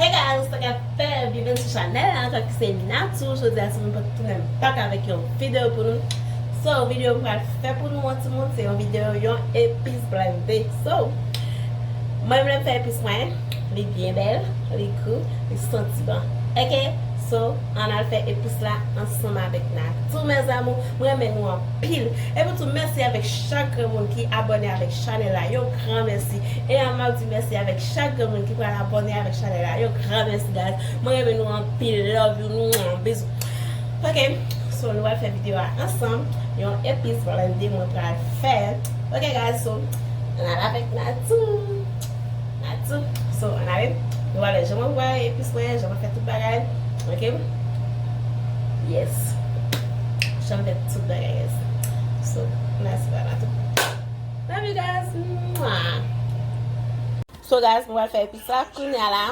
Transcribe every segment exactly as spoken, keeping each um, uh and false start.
Hey guys, sa k ap fèt? Byenveni sou chanèl la ankò, ki se Natou. Jodi a se mwen pou tounen back avèk yon videyo pou nou. So, videyo m pral fè pou nou an timoun, se yon videyo yon epis blende. So, mwen menm lè m fè epis mwen, li byen bèl, li gou, li santi bon. Ok? So, ann al fè epis la ansanm avèk Natou, mes amours. Mwen renmen nou anpil. Epi tou, mèsi avèk chak granmoun ki abòne avèk chanèl la. Yon gran mèsi. E an m ap di mèsi avèk chak granmoun ki pral abòne avèk chanèl la. Yon gran mèsi, guys. Mwen renmen nou anpil. Love you. Mwah. Bizou. Ok. So, nou pral fè videyo a ansanm. Yon epis blende mwen pral fè. Ok, guys. So, ann al avèk Natou. Natou. So, ann ale. Nou pral wè jan mwen pare epis mwen, jan mwen fè tout bagay. Ok? Yes. Jan mwen fè tout bagay, guys. So, mèsi ba Natou. Love you guys. Mwah. So, guys, mwen pral fè epis la kounya la.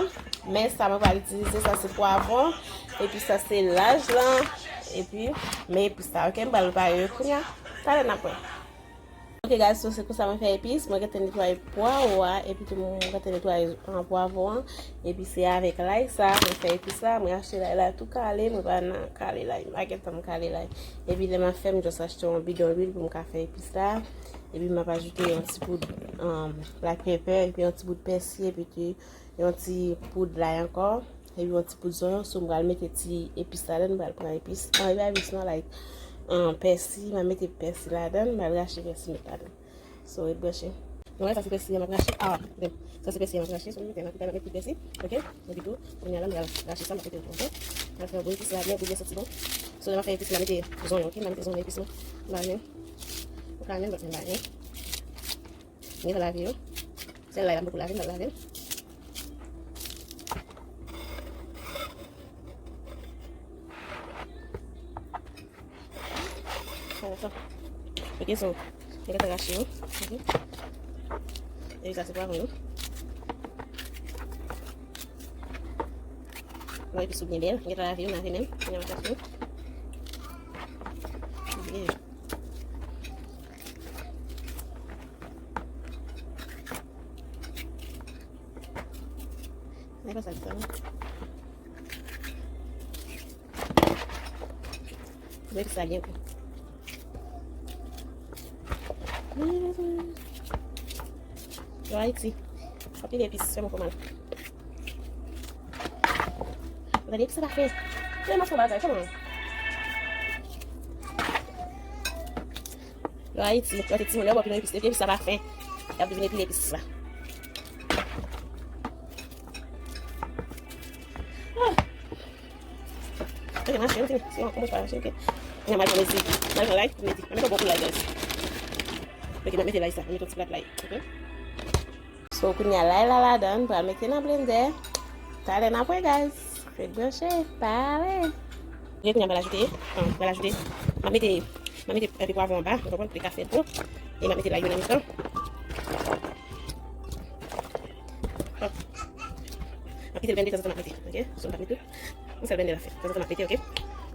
Men sa mwen pral itilize, sa se pwavwon. Epi sa se laj lan. Epi, men epis la, ok? Mwen pral prepare yo kounya. Talè n ap wè. Ok, guys, so se konsa mwen fè epis. Mwen gentan netwaye pwawo a, epi tou mwen gentan netwaye, ah, pwavwon an. Epi se avèk lay sa, mwen fè epis la. Mwen achte lay la tou kale, mwen pa nan kale lay. M pa gentan kale lay. Epi lè m ap fè, m just achte yon bidon lwil pou m ka fè epis la. Epi m ap ajoute yon ti poud, um, black pepper, epi yon ti poud pèsi, epi tou yon ti poud lay ankò. Epi yon ti poud zonyon, so m pral mete ti epis ladan, m pral pran epis. An, e pa epis non, like, an, pèsi, m a mete pèsi ladan, m pral rache pèsi met ladan. So, ret branche. Nou wè sa se pèsi an m ap rache. Ah, bon. Sa se pèsi an m ap rache, so m mete nan, m mete pèsi, ok? Epi tou, kounya la, m pral rache sa, m ap mete, ok? M ap fè yon bon epis la, byen gou, byen santi bon. So, lè m ap fè epis la, m mete zonyon, ok? M a mete zonyon epis mwen. M pa menm, m pa menm, m pa menm. M gentan lave yo. Sèl la, m poko lave, m pral lave l. Konsa. Ok, so, m gentan rache yo. Ok. E sa se pwavwon yo. Bon, epis yo byen bèl. M gentan lave yo, m lave menm. Kounya m ap rache yo. Byen. Sa pa sa, sa. Mwen sa byen kou. Yo, Ayiti. Anpil epis, fè mwen fè mal. Gade epis sa pa fen. Tèlman fon bagay, kòman? Lò Ayiti, lò te timoun yo, bò pilon epis, epi epis la pa fen. Y ap vin epi epis la. Ah. Ok, mache, m fini. Se yon konbo pa mache, ok. Mwen mal pran mezi. Mal pran lay, meti. Mwen met yon bon kou lay, guys. Ok, mwen mete lay sa. Mwen met yon ti plat lay, ok. So, kounya lay la ladan, pral mete nan blendè. Talè n ap wè, guys. Ret branche, pale. Ok, kounya m pral ajoute, ah, m pral ajoute, m ap mete, m ap mete enpe pwavwon anba, ou konprann, pou li ka fè dlo. E m ap mete lay yo nan mitan. Ah. M ap kite l blende, tanzantan m ap mete, ok? So, m p ap met tout. Yon sèl blende l ap fè. Tanzantan m ap mete, ok?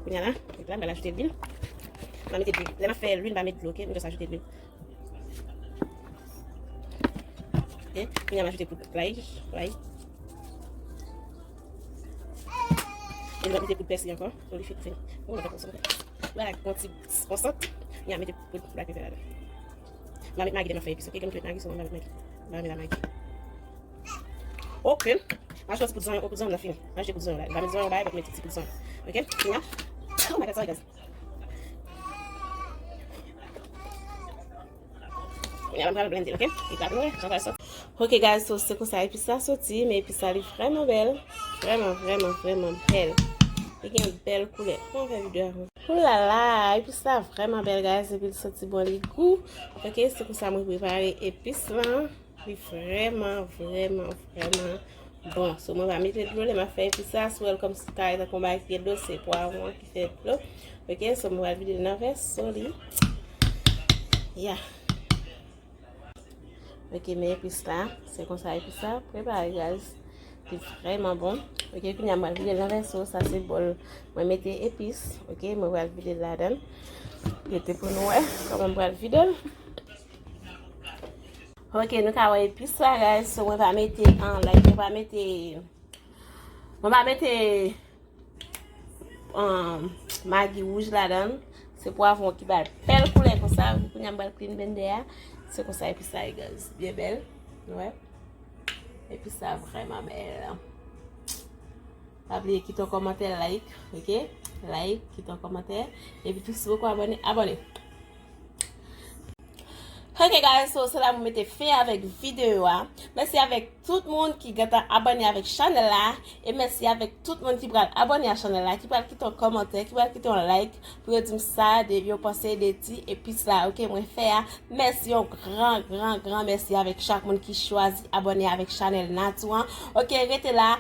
Kounya la, la, m pral ajoute lwil. M ap mete dlo. Lè m ap fè lwil, m pa met dlo, ok? M just ajoute lwil. Ok, kounya m ajoute poud lay, lay. E m ajoute poud pèsi ankò, pou li fini, fini. Bon, dakò, sa. Vwala, yon ti, yon sant. Kounya m mete poud black pepper ladan. M pa met magi lè m ap fè epis, ok? Gen moun ki met magi, so mwen pa met magi. M pa met la magi. Ok. M ajoute yon ti poud zonyon, poud zonyon nan fini. M ajoute poud zonyon la. M pa met zonyon ba, m pa met ti poud zonyon. Ok? Kounya. Oh my God, sorry, guys. Kounya la m pral blende l, ok? Epi apre nou wè jan l pral soti. Ok, guys, so se konsa epis la soti, men epis la li vrèman bèl. Vrèman, vrèman, vrèman bèl. Li gen bèl koulè. Kòman fè videyo a? Oulala, epis la vrèman bèl, guys, epi l santi bon, li gou. Ok, se konsa mwen prepare epis lan. Li vrèman, vrèman, vrèman bon. So, mwen pa mete dlo lè m ap fè epis la. Si w wè l kòmsi kare tankou yon bagay ki gen dlo, se pwavwon an ki fè dlo. Ok, so mwen pral vide l nan vèso li. Ya. Ok, men epis la, se konsa epis la prepare, guys. Li vrèman bon. Ok, kounya mwen pral vide l nan vèso. Sa se bòl mwen mete epis. Ok, mwen pral vide l ladan. Rete pou nou wè kòman mwen pral vide l. Ok, nou ka wè epis la, guys. So, mwen pa mete, ah, like, mwen pa mete, Mwen pa mete um, magi wouj ladan l. Se pwavwon ki ba l bèl koulè konsa. Kounye a m pral clean blender a. Se konsa epis la ye, guys. Byen bèl. Wè. Epis la vrèman bèl. Pa bliye kite yon kòmantè, like, ok? Like, kite yon kòmantè. Epi tou, si w poko abòne, abòne. Ok guys, so se la mwen mete fen avèk videyo a. Mèsi avèk tout moun ki gentan abòne avèk chanèl la. E mèsi avèk tout moun ki pral abòne a chanèl la, ki pral kite yon kòmantè, ki pral kite yon like pou yo di m sa de yo panse de ti epis la, ok, mwen fè a. Mèsi, yon gran, gran, gran mèsi avèk chak moun ki chwazi abòne avèk chanèl Natou an. Ok, rete la.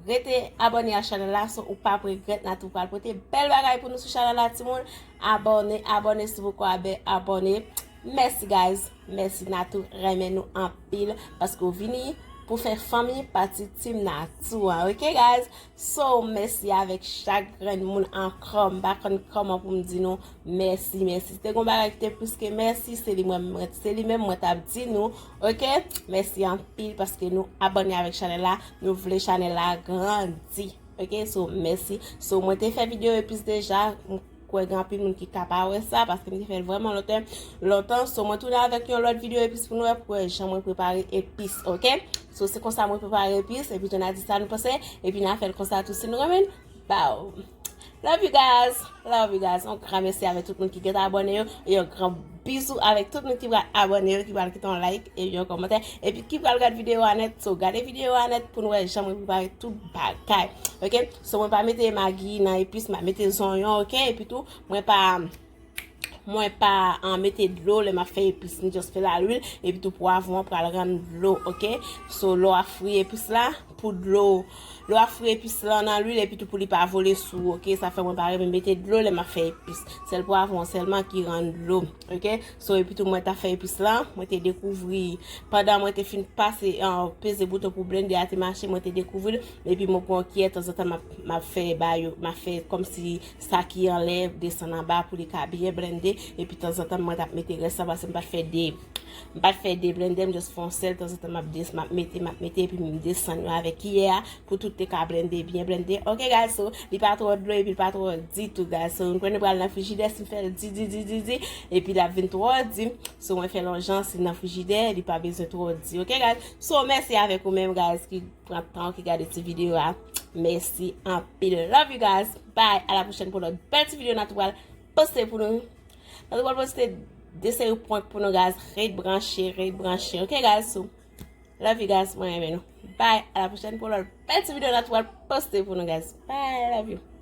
Rete abòne a chanèl la, so ou p ap regrèt. Natou pral pote bèl bagay pou nou sou chanèl la, timoun. Abòne, abòne, si w poko abè-, abòne. Mèsi, guys. Mèsi, Natou renmen nou anpil paske w vini pou fè fanmi pati Team Natou an, ok, guys? So, mèsi avèk chak grenn moun ankò. M pa konn kòman pou m di nou mèsi, mèsi. Si te gon bagay ki te plis ke mèsi, se li mwen, mwen, se li menm mwen t ap di nou, ok? Mèsi anpil paske nou abòne avèk chanèl la, nou vle chanèl la grandi, ok? So, mèsi. So, mwen te fè videyo epis deja, m kwè gen anpil moun ki ka pa wè sa, paske m te fè l vrèman lontan, lontan. So, mwen tounen avèk yon lòt videyo epis pou nou wè, pou wè jan mwen prepare epis, ok? So, se konsa mwen prepare epis, epi tou n a di sa nou panse, epi n a fè l konsa tou si nou renmen l. Bow. Love you guys. Love you guys. Yon gran mèsi avèk tout moun ki gentan abòne yo. E yon gran bizou avèk tout moun ki pral abòne yo, ki pral kite yon like e yon kòmantè. Epi ki pral gade videyo a nèt. So, gade videyo a nèt pou nou wè jan mwen prepare tout bagay. Ok? So, mwen pa mete magi nan epis, mwen mete zonyon, ok? Epi tou, mwen pa Mwen pa an mete dlo lè m ap fè epis, m just fè l a lwil, epi tou pwavwon an pral rann dlo, ok? So, lè w ap fri epis la, pou dlo, lè w ap fri epis la nan lwil, epi tou pou li pa vole sou ou, ok? Sa fè mwen pa renmen mete dlo lè m ap fè epis. Sèl pwavwon sèlman ki rann dlo, ok? So, epi tou mwen t ap fè epis la, mwen te dekouvri, pandan mwen te fin pase, an, peze bouton pou blende a te mache, mwen te dekouvri l, epi mwen pran yon kiyè, tanzantan m ap, m ap fè ba yo, m ap fè kòmsi sa ki anlè desann anba pou li ka byen blende. Epi tanzantan mwen t ap mete rès la paske m pa t fè de, m pa t fè de blende, m just fè yon sèl. Tanzantan m ap des-, m ap mete, m ap mete, epi m desann yo avèk kiyè a pou tout te ka blende, byen blende. Ok guys, so li pa twò dlo epi li pa twò di tou guys. So nou konnen pral nan frijidè, si m fè l di, di, di, di, di, epi l ap vin twò di. So mwen fè l yon jan, si l nan frijidè, li pa bezwen twò di. Ok guys, so mèsi avèk ou menm guys ki pran tan ki gade ti videyo a. Mèsi anpil. Love you guys. Bye. A la pwochèn pou lòt bèl ti videyo Natou pral poste pou nou. Natou pral poste de seri prank pou nou guys. Ret branche, ret branche. Ok guys. So, love you guys. Mwen renmen nou. Bye. A la pwochèn pou lòt bèl ti videyo Natou pral poste pou nou guys. Bye. Love you.